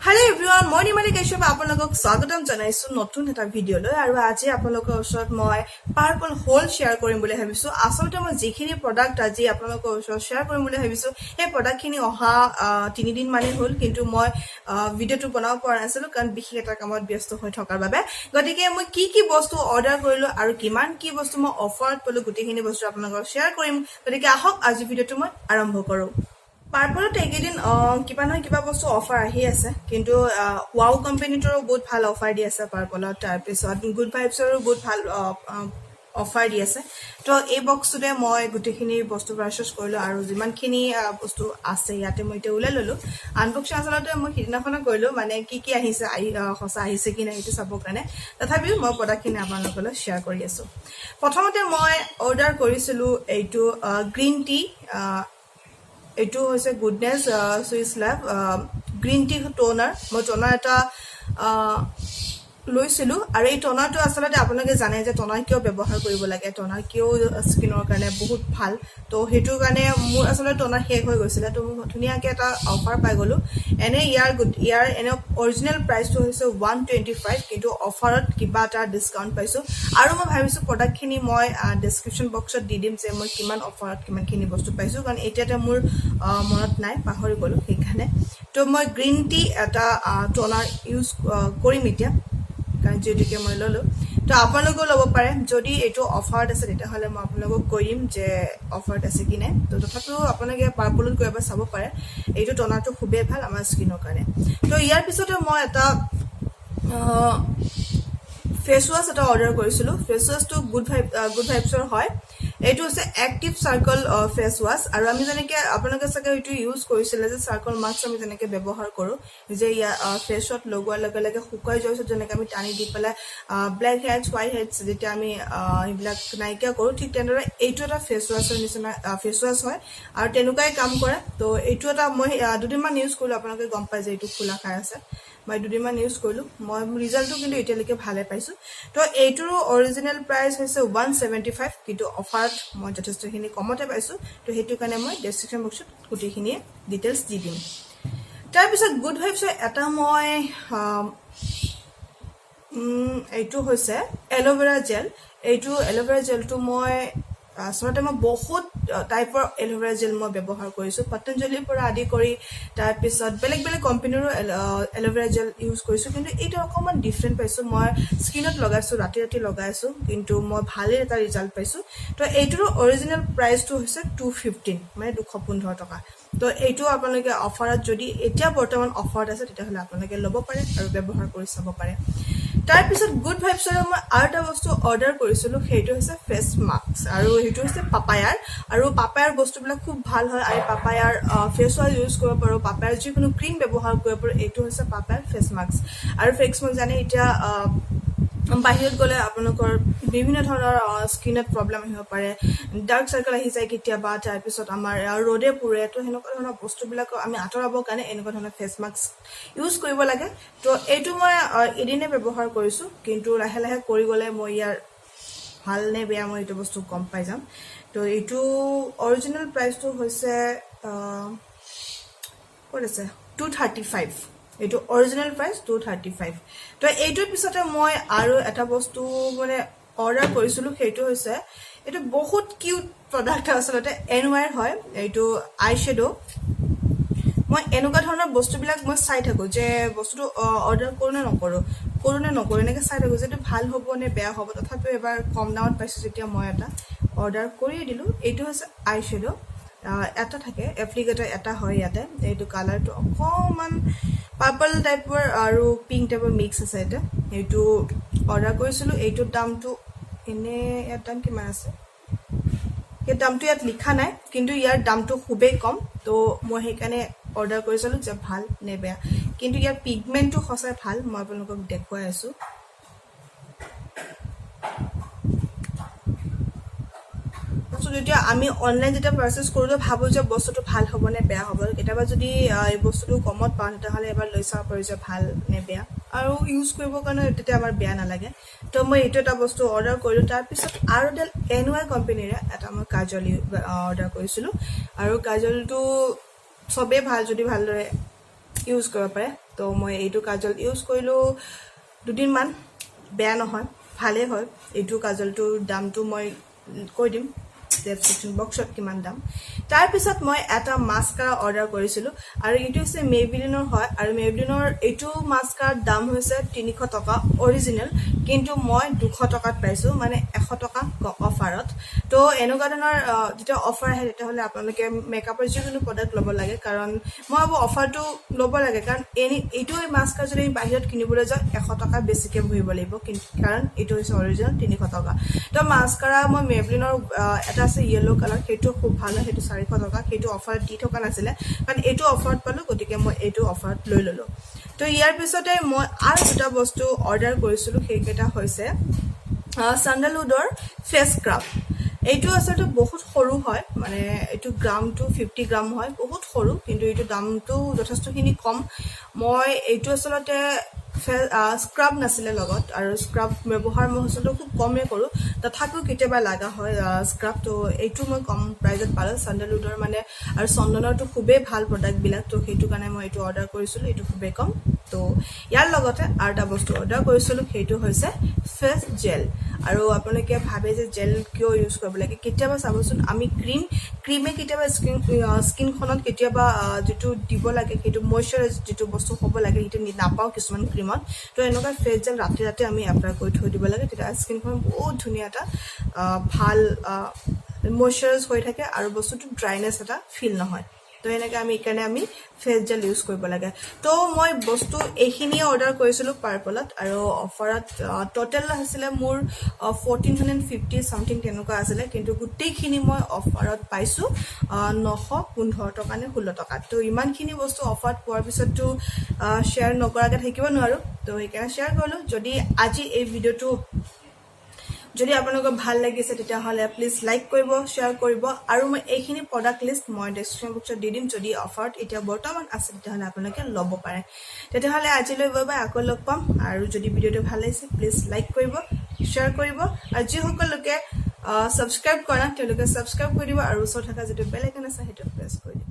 Hello' everyone, মই নিমালী কাশ্যপ আপোনালোকক স্বাগতম জনাইছোঁ নতুন এটা ভিডিঅ'লৈ। আৰু আজি আপোনালোকৰ ওচৰত মই পাৰ্পল হল শ্বেয়াৰ কৰিম বুলি ভাবিছোঁ। আচলতে মই যিখিনি প্ৰডাক্ট আজি আপোনালোকৰ ওচৰত শ্বেয়াৰ কৰিম বুলি ভাবিছোঁ, সেই প্ৰডাক্টখিনি অহা 3 দিন মানেই হ'ল, কিন্তু মই ভিডিঅ'টো বনাব পৰা নাছিলোঁ, কাৰণ বিশেষ এটা কামত ব্যস্ত হৈ থকাৰ বাবে। গতিকে মই কি কি বস্তু অৰ্ডাৰ কৰিলোঁ আৰু কিমান কি বস্তু মই অফাৰত পালোঁ, গোটেইখিনি বস্তু আপোনালোকক শ্বেয়াৰ কৰিম। গতিকে আহক, আজি ভিডিঅ'টো মই আৰম্ভ কৰোঁ। পাৰ্পলত এইকেইদিন কিবা নহয় কিবা বস্তু অফাৰ আহি আছে, কিন্তু ৱাও কোম্পানীটোৰো বহুত ভাল অফাৰ দি আছে পাৰ্পলত। তাৰপিছত গুড ভাইবছৰো বহুত ভাল অফাৰ দি আছে। তো এই বক্সটোতে মই গোটেইখিনি বস্তু পাৰ্চেছ কৰিলোঁ আৰু যিমানখিনি বস্তু আছে ইয়াতে মই এতিয়া ওলাই ল'লোঁ। আনবক্সিং আচলতে মই সিদিনাখনে কৰিলোঁ, মানে কি কি আহিছে, আহি সঁচা আহিছে কি নাই সেইটো চাবৰ কাৰণে। তথাপিও মই প্ৰডাক্টখিনি আপোনালোকলৈ শ্বেয়াৰ কৰি আছোঁ। প্ৰথমতে মই অৰ্ডাৰ কৰিছিলোঁ এইটো গ্ৰীণ টি। এইটো হৈছে goodness Swiss love green tea toner. মই ট'নাৰ এটা লৈছিলোঁ আৰু এই ট'নাৰটো আচলতে আপোনালোকে জানে যে ট'নাৰ কিয় ব্যৱহাৰ কৰিব লাগে, ট'নাৰ কিয় স্কিনৰ কাৰণে বহুত ভাল। তো সেইটোৰ কাৰণে মোৰ আচলতে ট'নাৰ শেষ হৈ গৈছিলে। তো মই ধুনীয়াকৈ এটা অফাৰ পাই গ'লোঁ। এনে ইয়াৰ এনে অৰিজিনেল প্ৰাইচটো হৈছে 125, কিন্তু অফাৰত কিবা এটা ডিছকাউণ্ট পাইছোঁ। আৰু মই ভাবিছোঁ প্ৰডাক্টখিনি মই ডিছক্ৰিপশ্যন বক্সত দি দিম যে মই কিমান অফাৰত কিমানখিনি বস্তু পাইছোঁ, কাৰণ এতিয়াতে মোৰ মনত নাই, পাহৰি গ'লোঁ সেইকাৰণে। তো মই গ্ৰীণ টি এটা ট'নাৰ ইউজ কৰিম এতিয়া, কাৰণ যিহেতুকে মই ল'লোঁ। তো আপোনালোকেও ল'ব পাৰে। যদি এইটো অফাৰত আছে, তেতিয়াহ'লে মই আপোনালোকক কৈ দিম যে অফাৰত আছে কি নাই। তো তথাপিও আপোনালোকে পাৰ্পলত গৈ এবাৰ চাব পাৰে। এইটো টনাৰটো খুবেই ভাল আমাৰ স্কিনৰ কাৰণে। তো ইয়াৰ পিছতে মই এটা ফেচ ৱাছ এটা অৰ্ডাৰ কৰিছিলোঁ। ফেচ ৱাছটো গুড ভাইবছৰ হয়। এইটো হৈছে এক্টিভ চাৰকল ফেচ ৱাছ। আৰু আমি যেনেকৈ, আপোনালোকে চাগে এইটো ইউজ কৰিছিলে যে চাৰকল মাস্ক আমি যেনেকৈ ব্যৱহাৰ কৰোঁ যে ইয়াৰ ফেচত লগোৱাৰ লগে লগে শুকাই যোৱাৰ পিছত যেনেকৈ আমি টানি দি পেলাই ব্লেক হেডছ, হোৱাইট হেডছ যেতিয়া আমি এইবিলাক নাইকিয়া কৰোঁ, ঠিক তেনেদৰে এইটো এটা ফেচ ৱাছৰ নিচিনা ফেচ ৱাছ হয় আৰু তেনেকুৱাই কাম কৰে। তো এইটো এটা মই দুদিনমান ইউজ কৰিলোঁ। আপোনালোকে গম পাই যে এইটো খোলা খাই আছে। মই দুদিনমান ইউজ কৰিলোঁ, মই ৰিজাল্টটো কিন্তু এতিয়ালৈকে ভালে পাইছোঁ। তো এইটোৰো অৰিজিনেল প্ৰাইচ হৈছে 175, কিন্তু অফাৰত মই যথেষ্টখিনি কমতে পাইছোঁ। তো সেইটো কাৰণে মই ডেছক্ৰিপশ্যন বক্সত গোটেইখিনিয়ে ডিটেইলছ দি দিম। তাৰপিছত গুড ভাইবছৰ এটা মই এইটো হৈছে এল'ভেৰা জেল। এইটো এল'ভেৰা জেলটো মই আচলতে মই বহুত টাইপৰ এল'ভেৰা জেল মই ব্যৱহাৰ কৰিছোঁ, পতঞ্জলিৰ পৰা আদি কৰি তাৰপিছত বেলেগ বেলেগ কোম্পানীৰো এল'ভেৰা জেল ইউজ কৰিছোঁ, কিন্তু এইটো অকণমান ডিফাৰেণ্ট পাইছোঁ। মই স্কিনত লগাইছোঁ, ৰাতি ৰাতি লগাইছোঁ, কিন্তু মই ভালেই এটা ৰিজাল্ট পাইছোঁ। তো এইটোৰো অৰিজিনেল প্ৰাইচটো হৈছে 215, মানে 215 টকা। তো এইটো আপোনালোকে অফাৰত, যদি এতিয়া বৰ্তমান অফাৰত আছে, তেতিয়াহ'লে আপোনালোকে ল'ব পাৰে আৰু ব্যৱহাৰ কৰি চাব পাৰে। তাৰপিছত গুড ভাইবছৰে মই আৰু এটা বস্তু অৰ্ডাৰ কৰিছিলোঁ, সেইটো হৈছে ফেচ মাস্ক আৰু সেইটো হৈছে পাপায়াৰ। আৰু পাপায়াৰ বস্তুবিলাক খুব ভাল হয়। আৰু পাপায়াৰ ফেচ ৱাছ ইউজ কৰিব পাৰোঁ, পাপায়াৰ যিকোনো ক্ৰীম ব্যৱহাৰ কৰিব পাৰোঁ। এইটো হৈছে পাপায়াৰ ফেচ মাস্ক। আৰু ফেচ মাস্ক জানে, এতিয়া বাহিৰত গ'লে আপোনালোকৰ বিভিন্ন ধৰণৰ স্কিনত প্ৰব্লেম আহিব পাৰে, ডাৰ্ক চাৰ্কেল আহি যায় কেতিয়াবা, তাৰপিছত আমাৰ ৰ'দে পুৰে। তো সেনেকুৱা ধৰণৰ বস্তুবিলাক আমি আঁতৰাবৰ কাৰণে এনেকুৱা ধৰণৰ ফেচ মাস্ক ইউজ কৰিব লাগে। তো এইটো মই এদিনে ব্যৱহাৰ কৰিছোঁ, কিন্তু লাহে লাহে কৰি গ'লে মই ইয়াৰ ভাল নে বেয়া মই এইটো বস্তু গম পাই যাম। তো এইটো অৰিজিনেল প্ৰাইচটো হৈছে, ক'ত আছে, 235। এইটো অৰিজিনেল প্ৰাইচ 235। তো এইটোৰ পিছতে মই আৰু এটা বস্তু মানে অৰ্ডাৰ কৰিছিলোঁ, সেইটো হৈছে এইটো বহুত কিউট প্ৰডাক্ট আচলতে, এন ৱাইৰ হয় এইটো আই শ্বেড'। মই এনেকুৱা ধৰণৰ বস্তুবিলাক মই চাই থাকোঁ যে বস্তুটো অৰ্ডাৰ কৰোঁ নে নকৰোঁ, কৰোঁ নে নকৰোঁ, এনেকৈ চাই থাকোঁ যে এইটো ভাল হ'ব নে বেয়া হ'ব। তথাপিও এবাৰ কম দামত পাইছোঁ যেতিয়া মই এটা অৰ্ডাৰ কৰিয়ে দিলোঁ। এইটো হৈছে আই শ্বেড'। এটা থাকে, এপ্লিকেটৰ এটা হয় ইয়াতে। এইটো কালাৰটো অকণমান পাৰ্পল টাইপৰ আৰু পিংক টাইপৰ মিক্স আছে ইয়াতে। এইটো অৰ্ডাৰ কৰিছিলোঁ। এইটোৰ দামটো এনেই, ইয়াৰ দাম কিমান আছে, ইয়াৰ দামটো ইয়াত লিখা নাই, কিন্তু ইয়াৰ দামটো খুবেই কম। তো মই সেইকাৰণে অৰ্ডাৰ কৰি চালোঁ যে ভাল নে বেয়া। কিন্তু ইয়াৰ পিগমেণ্টটো সঁচাই ভাল। মই আপোনালোকক দেখুৱাই আছোঁ। বস্তু যেতিয়া আমি অনলাইন যেতিয়া পাৰ্চেছ কৰোঁতে ভাবোঁ যে বস্তুটো ভাল হ'ব নে বেয়া হ'ব, কেতিয়াবা যদি এই বস্তুটো কমত পাওঁ, তেতিয়াহ'লে এবাৰ লৈ চাব পাৰোঁ যে ভাল নে বেয়া আৰু ইউজ কৰিবৰ কাৰণে তেতিয়া আমাৰ বেয়া নালাগে। তো মই এইটো এটা বস্তু অৰ্ডাৰ কৰিলোঁ। তাৰপিছত আৰু এডাল এন ৱাই কোম্পেনীৰে এটা মই কাজল অৰ্ডাৰ কৰিছিলোঁ। আৰু কাজলটো চবেই ভাল, যদি ভালদৰে ইউজ কৰিব পাৰে। তো মই এইটো কাজল ইউজ কৰিলোঁ দুদিনমান, বেয়া নহয়, ভালেই হয়। এইটো কাজলটোৰ দামটো মই কৈ দিম ডেছক্ৰিপশ্যন বক্সত কিমান দাম। তাৰপিছত মই এটা মাস্কাৰা অৰ্ডাৰ কৰিছিলোঁ আৰু এইটো হৈছে মেইবিলিনৰ হয়। আৰু মেইবিলিনৰ এইটো মাস্কাৰাৰ দাম হৈছে 300 টকা অৰিজিনেল, কিন্তু মই 200 টকাত পাইছোঁ, মানে 100 টকা অফাৰত। তো এনেকুৱা ধৰণৰ যেতিয়া অফাৰ আহে, তেতিয়াহ'লে আপোনালোকে মেকআপৰ যিকোনো প্ৰডাক্ট ল'ব লাগে, কাৰণ মই ভাবোঁ অফাৰটো ল'ব লাগে। কাৰণ এইটো মাস্কাৰ যদি আমি বাহিৰত কিনিবলৈ যাওঁ, 100 টকা বেছিকৈ ভৰিব লাগিব, কিন্তু কাৰণ এইটো হৈছে অৰিজিনেল 300 টকা। তো মাস্কাৰা মই মেবলিনৰ এটা আছে য়েল্ল' কালাৰ, সেইটো খুব ভাল হয়, সেইটো 400 টকা। সেইটো অফাৰত দি থকা নাছিলে, কাৰণ এইটো অফাৰত পালোঁ, গতিকে মই এইটো অফাৰত লৈ ল'লোঁ। তো ইয়াৰ পিছতে মই আৰু দুটা বস্তু অৰ্ডাৰ কৰিছিলোঁ। সেইকেইটা হৈছে চেণ্ডেলউডৰ ফেচ স্ক্ৰাব। এইটো আচলতে বহুত সৰু হয়, মানে এইটো গ্ৰামটো 50 গ্ৰাম হয়, বহুত সৰু, কিন্তু এইটো দামটো যথেষ্টখিনি কম। মই এইটো আচলতে স্ক্ৰাব নাছিলে লগত আৰু স্ক্ৰাব ব্যৱহাৰ মই আচলতে খুব কমেই কৰোঁ, তথাপিও কেতিয়াবা লগা হয় স্ক্ৰাব। তো এইটো মই কম প্ৰাইজত পালোঁ চেণ্ডেলউডৰ, মানে আৰু চন্দনৰটো খুবেই ভাল প্ৰডাক্টবিলাক। তো সেইটো কাৰণে মই এইটো অৰ্ডাৰ কৰিছিলোঁ, এইটো খুবেই কম। তো ইয়াৰ লগতে আৰু এটা বস্তু অৰ্ডাৰ কৰিছিলোঁ, সেইটো হৈছে ফেচ জেল। আৰু আপোনালোকে ভাবে যে জেল কিয় ইউজ কৰিব লাগে। কেতিয়াবা চাবচোন, আমি ক্ৰীমে কেতিয়াবা স্কিনখনত কেতিয়াবা যিটো দিব লাগে, সেইটো মইশ্চাৰাইজ যিটো বস্তু হ'ব লাগে, সেইটো নাপাওঁ কিছুমান ক্ৰীমত। তো এনেকুৱা ফেচ জেল ৰাতি ৰাতি আমি এপ্লাই কৰি থৈ দিব লাগে, তেতিয়া স্কিনখন বহুত ধুনীয়া এটা ভাল মইশ্চাৰাইজ হৈ থাকে আৰু বস্তুটো ড্ৰাইনেছ এটা ফিল নহয়। তো এনেকৈ আমি এইকাৰণে আমি ফেচ জেল ইউজ কৰিব লাগে। তো মই বস্তু এইখিনিয়ে অৰ্ডাৰ কৰিছিলোঁ পাৰ্পলত আৰু অফাৰত ট'টেল আছিলে মোৰ 1450 চামথিং তেনেকুৱা আছিলে, কিন্তু গোটেইখিনি মই অফাৰত পাইছোঁ 915 টকা নে 16 টকাত। তো ইমানখিনি বস্তু অফাৰত পোৱাৰ পিছততো শ্বেয়াৰ নকৰাকৈ থাকিব নোৱাৰোঁ, তো সেইকাৰণে শ্বেয়াৰ কৰিলোঁ। যদি আজি এই ভিডিঅ'টো যদি আপোনালোকৰ ভাল লাগিছে, তেতিয়াহ'লে প্লিজ লাইক কৰিব, শ্বেয়াৰ কৰিব। আৰু মই এইখিনি প্ৰডাক্ট লিষ্ট মই ডেছক্ৰিপশ্যন বক্সত দি দিম। যদি অফাৰত এতিয়া বৰ্তমান আছে, তেতিয়াহ'লে আপোনালোকে ল'ব পাৰে। তেতিয়াহ'লে আজিলৈ বাই বাই, আকৌ লগ পাম। আৰু যদি ভিডিঅ'টো ভাল লাগিছে, প্লিজ লাইক কৰিব, শ্বেয়াৰ কৰিব আৰু যিসকল লোকে ছাবস্ক্ৰাইব কৰা, তেওঁলোকে ছাবস্ক্ৰাইব কৰি দিব আৰু ওচৰত থকা যিটো বেল আইকন আছে, সেইটো প্ৰেছ কৰি দিব।